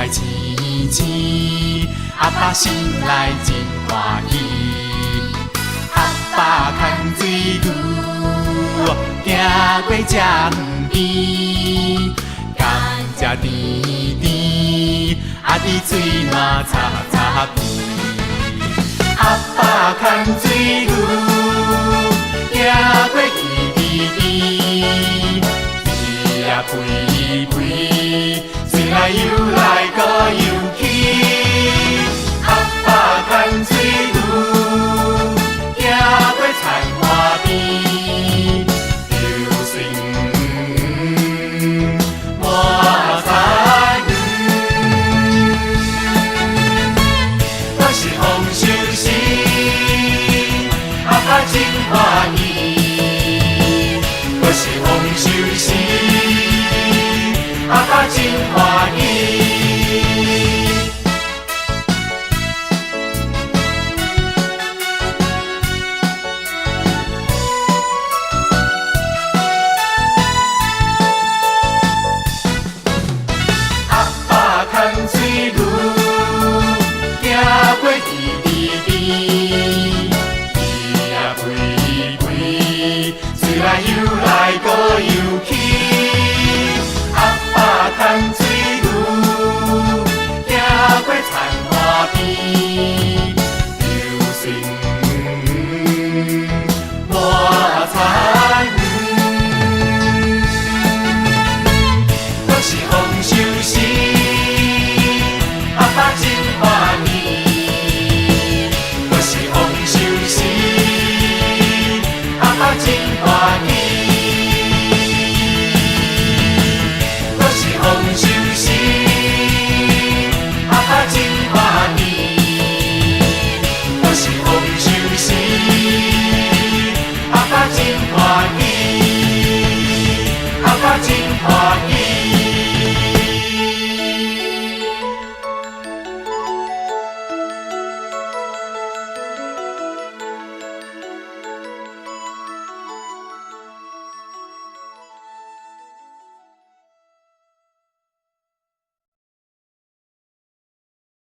來青青，阿爸心內真歡喜。阿爸牽水牛，行過這園邊，甘蔗甜甜，阿弟喙嘛擦擦邊。阿爸牽水牛，行過池邊邊，魚仔肥肥，水來游來閣游去。阿爸牽水牛，行過田岸邊，流水滿田園。我是王守仁，阿爸真歡喜。我是王守仁，阿爸真歡喜。阿爸牽水牛，行過池邊邊，魚仔肥肥，水來游來閣游去。阿爸牽水牛，行過田